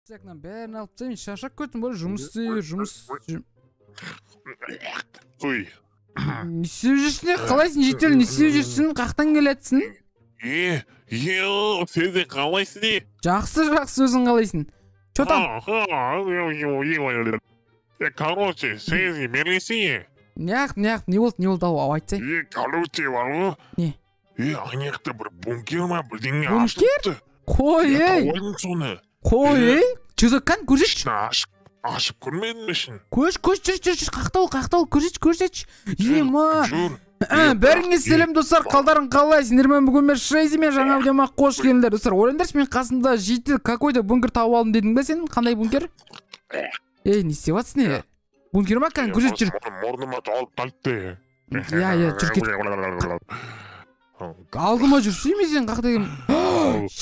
Так, мынаның бәрін алып тастаймын, шаршап кеттім, бля, жұмыс істей, жұмыс. Ой. Не істеп жүрсің, е? Қалайсың, житель, не істеп жүрсің, қаяқтан келатсың? Е, е, сен де қалайсың, е? Жақсы, жақсы, өзің қалайсың? Че там? Короче, сен бересің. Неғып, неғып, не болды, не болды, ау, айтсай. Е, короче, бар ғой. Не? Е, ана жақта бір бункер ма, бірдеңе Бункер? ашылыпты. Қой, Е, ей, тауып алдым соны. қой, Е. ей. Че за, кән, көрсетші. Ішін ашып көрмедің бе ішін? Көш, көш, жүр, жүр, жүр, қаяқта ол, қаяқта ол, көрсетші, көрсетші. Ема. Жүр. Бәріңе сәлем, достар, қалдарың қалай? Сендермен бүгін мен Шейзи мен жаңа видеома қош келдіңдер, достар. Ойлаңдаршы, мен қасымда житель какой-то бункер тауып алдым дедің бе сен? Қандай бункер? Ей, не істеп жатсың, не? Бункер ма, кән, көрсет, жүр. Мұрныма алып қалыпты. Иә, иә, жүр, кет. Алдыма жүрсей ме сен, қаяқта екен?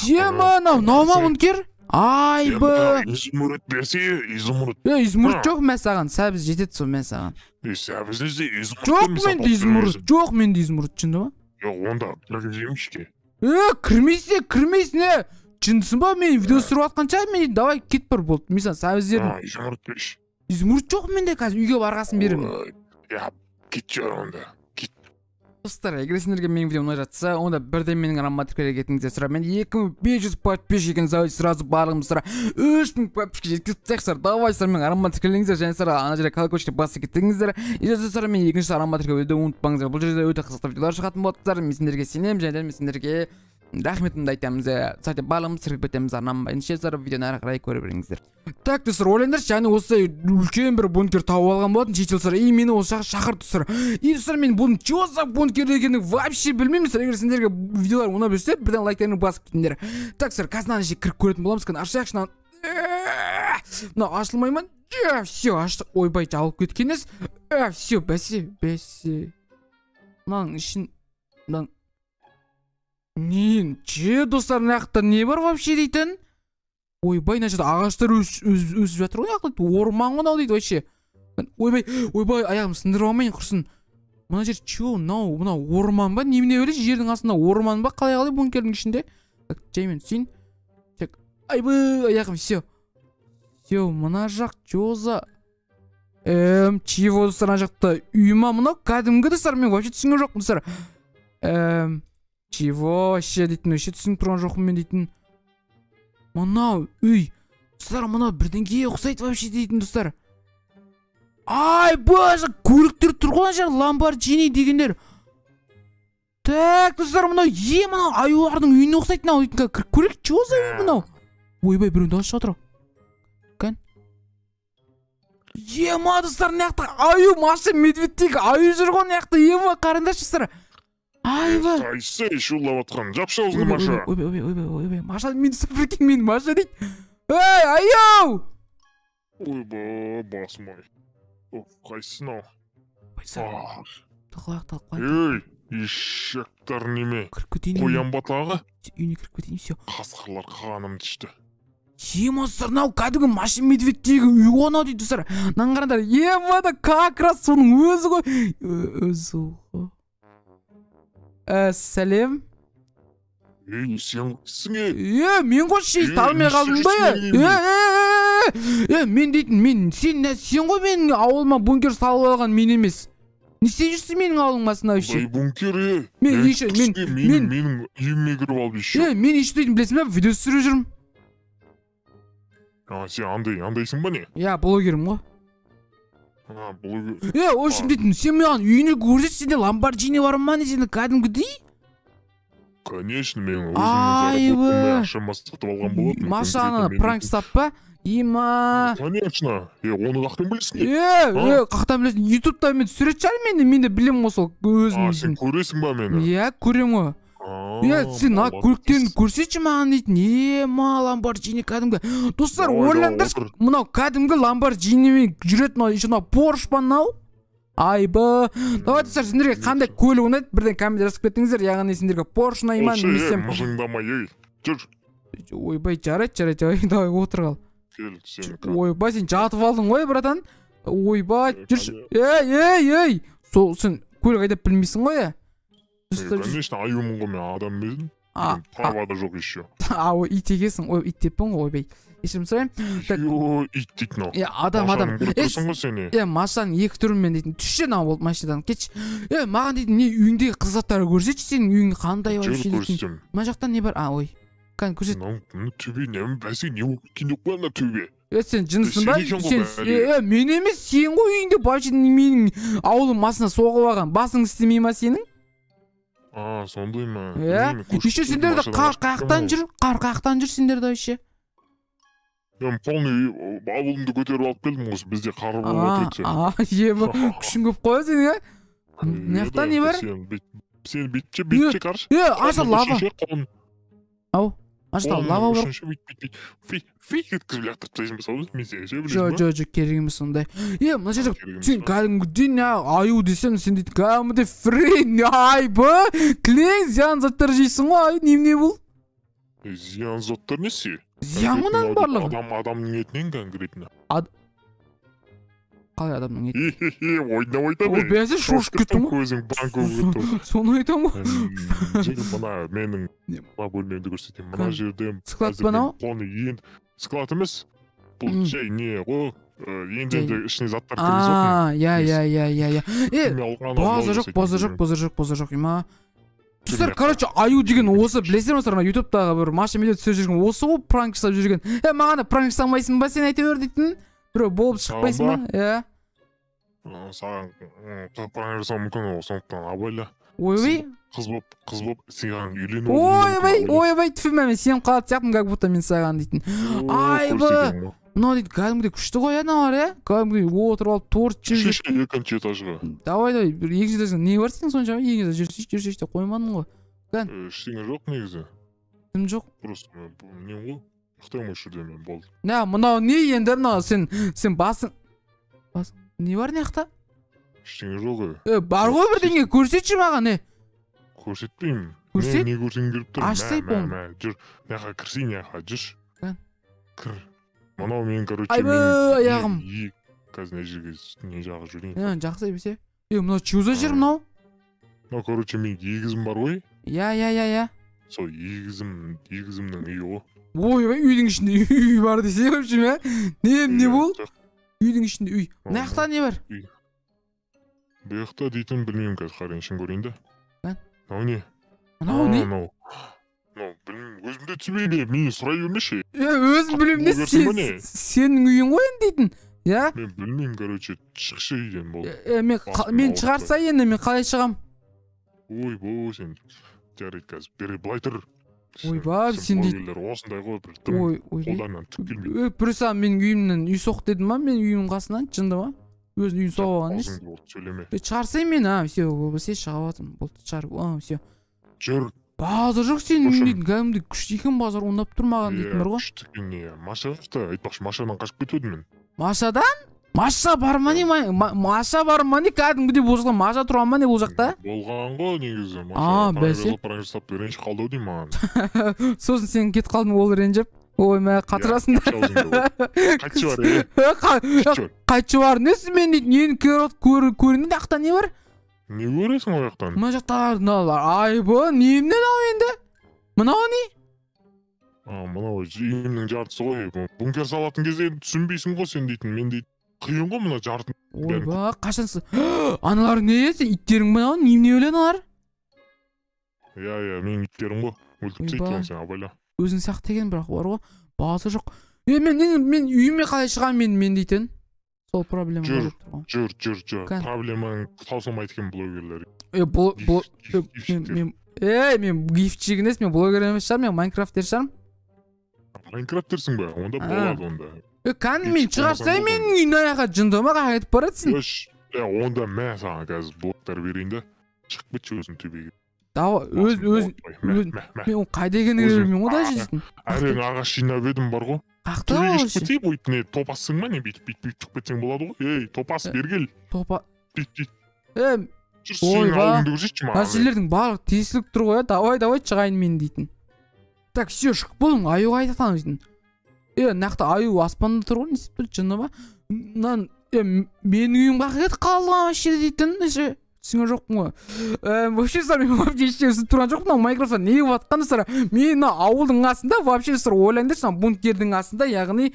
Ема, мынау, мынау ма бункер? Айбы. Изумруд берсе, изумруд. Е, изумруд А. жоқ мә саған, сәбіз жетеді сол мә саған. Е, сәбіз не, изумруд Жоқ менде изумруд, жоқ менде изумруд, шынды ма? Жоқ, онда кіргіземін ішке. Е, кірмейсің, кірмейсің, е. Жындысың ба, мен видео түсіріп жатқанша, мен давай кет бір болды. Мен саған сәбіз бердім. А, изумруд берші. Изумруд жоқ менде, қазір үйге барғасын беремін. Ой, я, кет жар онда. Кет. Достар, егер сендерге менің видеом ұнап жатса, онда бірден менің арнама тіркеле кетіңіздер. Сұрап, мен 2500 подписчик екен, давайте сразу барлығымыз сұра 3000 подписчик жеткізіп тастайық. Давай, сіздер менің арнама тіркеліңіздер және сіздер ана жерде колокольчикті басып кетіңіздер. И достар, мен екінші арнама тіркелуді ұмытпаңыздар. Бұл жерде өте қызықты видеолар шығатын болады. Мен сендерге сенемін және де мен сендерге рахметімді айтамыз. Кстати, барлығымыз тіркеліп кетеміз арнама. Ендеше, достар, видеоны әрі қарай көре беріңіздер. Так, достар, ойлаңдаршы, яғни осылай үлкен бір бункер тауып алған болатын житель, достар. И мені осы жаққа шақырды, достар. И, достар, мен бұның че за бункер екенін вообще білмеймін, достар. Егер сендерге видеолар ұнап жүрсе, бірден лайктарыңды басып кетіңдер. Так, достар, қазір мынаны ішіне кіріп көретін боламыз. Кәне, ашайықшы мынаны. Мынау ашылмай ма? Все, аштық. Ойбай, жабылып кеткен ес. Все, бәсе, бәсе. Мынаның ішін, мынаның не, че, достар, мына жақта не бар вообще дейтін? Ойбай, мына жерде ағаштар өсіп жатыр ғой, мына жақта орман ғой мынау дейді вообще. Ойбай, ойбай, аяғым сындырып алмайын құрсын. Мына жер че, мынау, мынау орман ба? Немене білесіз, жердің астында орман ба? Қалай қалай бункердің ішінде? Так, жаймен түсейін. Так, айбай, аяғым, все. Все, мына жақ че за чего, достар, мына жақта үй ма мынау? Кәдімгі, достар, мен вообще түсінген жоқпын, достар. Чего вообще дейтін, вообще түсініп тұрған жоқпын мен дейтін. Мынау үй, достар, мынау бірдеңеге ұқсайды вообще дейтін, достар. Ай, боже, көліктер тұр ғой ана жерде, Ламборджини дегендер. Так, достар, мынау, е, мынау аюлардың үйіне ұқсайды мынау дейтін. Кіріп көрейік, чего за үй мынау? Ойбай, біреу дауыс шығып жатыр. Кән. Ема, достар, мына жақта аю, Маша медведьтегі аю жүр ғой мына жақта. Ема, қараңдаршы, достар. Айбай. Қайсы шулап отқан? Жапшы аузыңды, Маша. Ойбай, ойбай, ойбай, ойбай, Маша, мен достар, прикинь, мен Маша дейді. Ей, аю! Ойбай, басым ай. Оф, қайсысы мынау? Ой, талқылайық, талқылайық. Ей, ешектер неме? Кіріп кетейін. Қоян ба тағы? Үйіне кіріп кетейін, все. Қасқырлар қанымды ішті. Ема, достар, мынау кәдімгі Маша медведьтегі үй ғой мынау дейді, достар. Мынаны қараңдар, ема да как раз соның өзі ғой. Өзі ғой. Сәлем. Ей, сен қайсың, ей? Е, мен ғой, шей, Е, танымай не қалдың ба, е? істеп жүрсің, Е, е, е, е, мен дейтін, мен, сен, сен ғой менің ауылыма бункер салып алған, мен емес. Не істеп жүрсің менің ауылымның басында вообще? Ой, бункер, е. Мен Ей, еще, мен, кісі, мен- менің үйіме кіріп алып еще. Е, мен еще дейтін, білесің бе, видео түсіріп жүрмін. А, сен андайсың ба не? Иә, блогермін ғой. А, блогер. Е, в общем дейтін, сен маған үйіне көрсетші, сенде Ламборджини бар ма, не сенде кәдімгідей? Конечно, мен өзімнің Айбы. заработкаммен ақшама сатып алған болатынмын. Маша ана Конкретно мен пранк ұстап па? Има. Конечно. Е, оны қаяқтан білесің? Е, е, қаяқтан білесің? Ютубта мен түсіретін шығармын енді, мен де білемін ғой сол өзім. А, сен көресің ба мені? Иә, көремін ғой. А, Е, сен мына молодец. көліктерін көрсетші маған дейтін. Е, ма, Ламборджини кәдімгі. Достар, Ой, ойлаңдаршы, отыр. мынау кәдімгі Ламборджинимен жүретін, мынау еще мынау Порш па мынау? Айбы. Давай, достар, сендерге қандай көлік ұнайды, бірден коммент жазып кетіңіздер. Яғни сендерге Порш ұнай ма, Осы, е, немесе мыжыңдамай, ей. Жүр, Ойбай, жарайды, жарайды, ой, давай отыр қал. кел, сен. Ойбай, сен жатып алдың ғой, братан. Ойбай, Е, жүрші. Ей, ей, ей. Сол сен көлік айдап білмейсің ғой, е? Е, Достар, конечно, аюмын ғой мен, адам емеспін. Права да жоқ еще. А, ой, ит екенсің. Ой, ит деппін ғой, ойбай. Кешірім сұраймын. Так. Йо, ит дейді мынау. Е, адам, адам. Машаның көріп тұрсың ғой сен, е. Е, машинаның екі түрімен дейтін. Түсші мынау болды машинадан. Кетші. Е, маған дейтін, не үйіңдегі қыз заттарды көрсетші, сенің үйің қандай Жүр, вообще дейтін. көрсетемін. Мына жақта не бар? А, ой. Кәне, көрсет. Мынау, мына төбе не, бәсе не болып кеткен деп қоямын мына төбе. Е, сен жындысың ба? Сен екен ғой Сен, бәрі. е, мен емес, сен ғой үйіңде вообще менің ауылым басына соғып алған. Басың істемей ма сенің? А, сондай ма? Иә. Білмеймін, көшіп Еще келдім, сендерде машинадан қар қашып қаяқтан кеттім жүр? Қар қаяқтан жүр сендерде вообще? ғой. Мен полный ауылымды көтеріп алып келдім ғой, бізде қар болып А, отыр еді. а, ебі, күшің көп қой сенің, ә? Мына жақта не бар? Сен сен бүйтші, бүйтші, қарашы. Е, ана лава. Қолын, Ау, ана жақта қолыңның лава бар. ұшын ше, бүйтіп, бүйтіп, фи, фи еткізіп лақтырып тастайсың ба сол, мен сені ше, Жо, білесің ба? жо, жо, керек емес ондай. Е, мына жерде Керек емес сен па? кәдімгідей не аю десем, сен дейтін кәдімгідей фрей, айбы, кілең зиян заттар жейсің ғой, аю, немене бұл? Е, зиян заттар несі? Зиян ғой мынаның Мынау барлығы. Адам, адамның етінен конкретно. Қалай адамның еті? Хе-хе-хе, ойнап айтамын. Ой, бәсе, шошып кеттім ғой. Көзің банк болып кетті. Соны айтамын ғой. Жігіт, мына менің Не? мына бөлмемді көрсетейін. Мына Кән. жерде Склад қазір па мынау? мен полный енді склад емес. Бұл жай не ғой, енді Жай. енді ішіне заттар кіргізіп отырмын. А, иә, иә, иә, иә, иә. Е, Мен алған база жоқ, жасайтын база жоқ, бөлмем. база жоқ, база жоқ, има. Достар, Жүрме. короче, аю деген осы, білесіздер ме, достар, ана ютубтағы бір Маша медведь түсіріп жүрген осы ғой, пранк жасап жүрген. Е, маған да пранк жасамайсың ба сен әйтеуір дейтін? Біреу болып шықпайсың ба? Иә. Саған пранк жасауым мүмкін ол, сондықтан абайла. Ойбай, Қыз болып, қыз болып саған үйлену ойбай, ойбай, түф, мен сеніп қалатын сияқтымын, как будто мен саған дейтін. Айбы. Мынау дейді кәдімгідей күшті ғой, аналар, иә? Кәдімгідей отырып алып торт жеп жүр. Шеше екінші этажға. Давай, давай, бір екінші этажда не бар сенің соншама? Екінші этаж жүрсейші, жүрсейші деп қоймадың ғой. Ештеңе жоқ негізі. Кім жоқ? Просто мен бұл не ғой? Ұйықтаймын осы жерде мен, болды. Нә, мынау не енді, мынау сен басың бас не бар мына жақта? Ештеңе жоқ, е. Е, бар ғой бірдеңе, көрсетші маған, е. Көрсетпеймін. Көрсет. Не, не көрсең келіп тұр. Ашсай Мә, мә, оны. мә, жүр. Мына жаққа кірсей, мына жаққа жүрші. Кән. Кір. Мынау мен, короче, Айбы, менің аяғым. Қазір мына жерге не жағы жіберейін. Е, жақсы әйтпесе. Е, мынау че за жер мынау? Мынау, короче, менің егізім бар ғой. Иә, иә, иә, иә. Сол егізім, егізімнің үйі ғой. Ойбай, үйдің ішінде үй бар десе, в общем, иә. Не, не Иә, бұл? жоқ, Үйдің ішінде үй. Мына жақта не бар? Бұл жақта дейтін білмеймін қазір, қарайын, ішін көрейін да. Кән. Мынау не? Мынау не? А, мынау. Мынау білмеймін, өзім де түсінбеймін, мені сұрай бермеші. Е, өзім білемін де, Қатты блогерсің ба сен, не? сенің үйің ғой енді дейтін. Иә? Мен білмеймін, короче, шықшы үйден болды. Е, мен Басым мен ауырып шығарса енді мен қалай шығам? Ойбой, сен жарайды қазір бері былай тұр. Ойбай, сен дейтін- блогерлер осындай ғой, бір дым Ой, ойбай. қолдарынан түк келмейді. Е, бір саған менің үйімнен үй соқ дедім ма? Менің үйімнің қасынан жынды ма? Өзінің үйін соғып алған несі? Аузыңды болды, сөйлеме. Е, шығарсай мені, а, все, болса шығып жатырмын. Болды, шығар, а, все. Жүр. Базар жоқ сенің Қошын. үйің дейтін, кәдімгідей күшті екен базар, ұнап тұр маған дейтін бар ғой. Күшті екен, не. Маша қаяқта? Айтпақшы, Машадан қашып кетіп едім мен. Машадан? Маша бар ма не? Маша бар ма не? Кәдімгідей бұл жақта Маша тұра ма не бұл жақта? Болған ғой негізі. Маша А, пранк бәсе. жасап, пранк жасап ренжіп қалды ау деймін маған. Сосын сен кетіп қалдың, ол ренжіп. Ой, мә, қатырасың да. Қайтшы аузыңды, болды. Қайтшы бар, е. Қайтшы бар. Қайтшы бар, несі мен дейтін, нені көрінді, мына жақта не бар? Не көресің ол жақтан? Мына жақта мыналар, айбы, немене мынау енді? Мынау не? А, мынау үйімнің жартысы ғой. Бункер салатын кезде енді түсінбейсің ғой сен дейтін. Мен дейтін қиын ғой мына жартын. Ойбай, қашан аналар не сен иттерің мынау, немене өле аналар? Иә, иә, менің иттерім ғой. Өлтіріп тастайды Ойбай. оны сен, абайла. Өзің сияқты екен бірақ бар ғой, базы жоқ. Е, мен үйіме қалай шығамын мен дейтін? Сол проблема Жүр. болып тұр ғой. Жүр, жүр, жүр. Кән. Проблемаң таусылмайды екен блогерлер. Е, бұл бұл Гиф, мен мен ей, мен гифчик емес, мен блогер емес шығармын, мен майнкрафтер шығармын. Майнкрафтерсің ба? Онда А. болады онда. Е, кәні мен Гифчик шығарсай болмасаң менің үйімнен аяққа жынды ма, қаяққа кетіп баратсың? Өш, е, онда мә саған қазір блоктар берейін да. Шығып кетші өзің төбеге. Давай, өз өз Мә, өз- мә, мә. мен оның қайда екенін Өзім- білмеймін ғой даже А, дейтін. Әрең ағаш жинап едім бар ғой. Қаяқта Төбеге ол шығып вообще? кетсей, бүйтіп не, топассың ба не, бүйтіп бүйтіп бүйтіп шығып кетсең болады ғой. Ей, топас, Э. бері кел. Топа. Бүйт, бүйт. Е, Жүр, сенің Ойба. ауылыңды көрсетші мына маған. жерлердің барлығы тесіліп тұр ғой, иә. Давай, давай, шығайын мен дейтін. Так, все, шығып болдым, аю қайда там дейтін. Е, мына жақта аю аспанда тұр ғой, не істеп тұр, жынды ма? Мынан, е, менің үйім қаяққа кетіп қалды вообще дейтін, ше. Түсінген жоқпын ғой. Вообще, достар, мен вообще ештеңе түсініп тұрған жоқпын. Мынау Майнкрафтта не болып жатқан, достар? Мен мына ауылдың астында вообще, достар, ойлаңдаршы, мына бункердің астында, яғни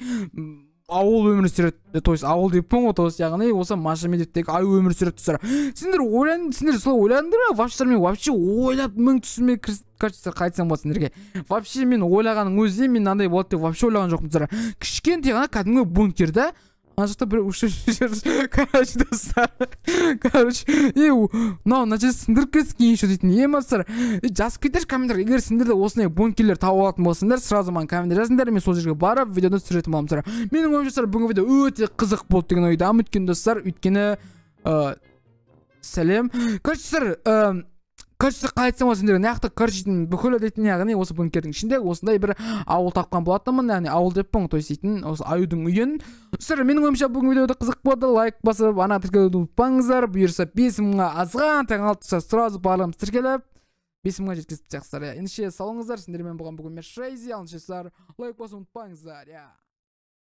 ауыл өмір сүреді, то есть ауыл деппін ғой, то есть яғни осы Маша Медведьтегі аю өмір сүреді, достар. Сендер ойлан, сендер солай ойладыңдар ма вообще? Мен вообще ойлап мың түсіме, короче, қалай айтсам болады сендерге, вообще мен ойлағанның өзінде мен мынандай болады деп вообще ойлаған жоқпын, достар. Кішкентай ғана кәдімгі бункер да, ана жақта біреу ұшып жүр. Короче, достар, короче, е, мынау мына жерде сындырып кеткен еще дейтін е ма, достар? Жазып кетіңдерші комментарий, егер сендер де осындай бункерлер тауып алатын болсаңдар, сразу маған комментарий жазыңдар, мен сол жерге барып видеоны түсіретін боламын, достар. Менің ойымша, достар, бүгінгі видео өте қызық болды деген ойдамын, өйткені, достар, өйткені сәлем, короче, достар, короче, қалай айтсам болады сендерге, мына жақта, короче, бүкіл дейтін, яғни осы бункердің ішінде осындай бір ауыл тапқан болатынмын, яғни ауыл деппін ғой, то есть дейтін осы аюдың үйін. Достар, менің ойымша, бүгінгі видео өте қызық болды. Лайк басып, ана тіркелуді ұмытпаңыздар. Бұйырса, 5000-ға азғантай қалды, достар, сразу барлығымыз тіркеліп, 5000-ға жеткізіп тастайық, иә. Ендеше, сау болыңыздар, сендермен болған бүгін мен, Шрейзи. Ал ендеше, достар, лайк басуды ұмытпаңыздар, иә.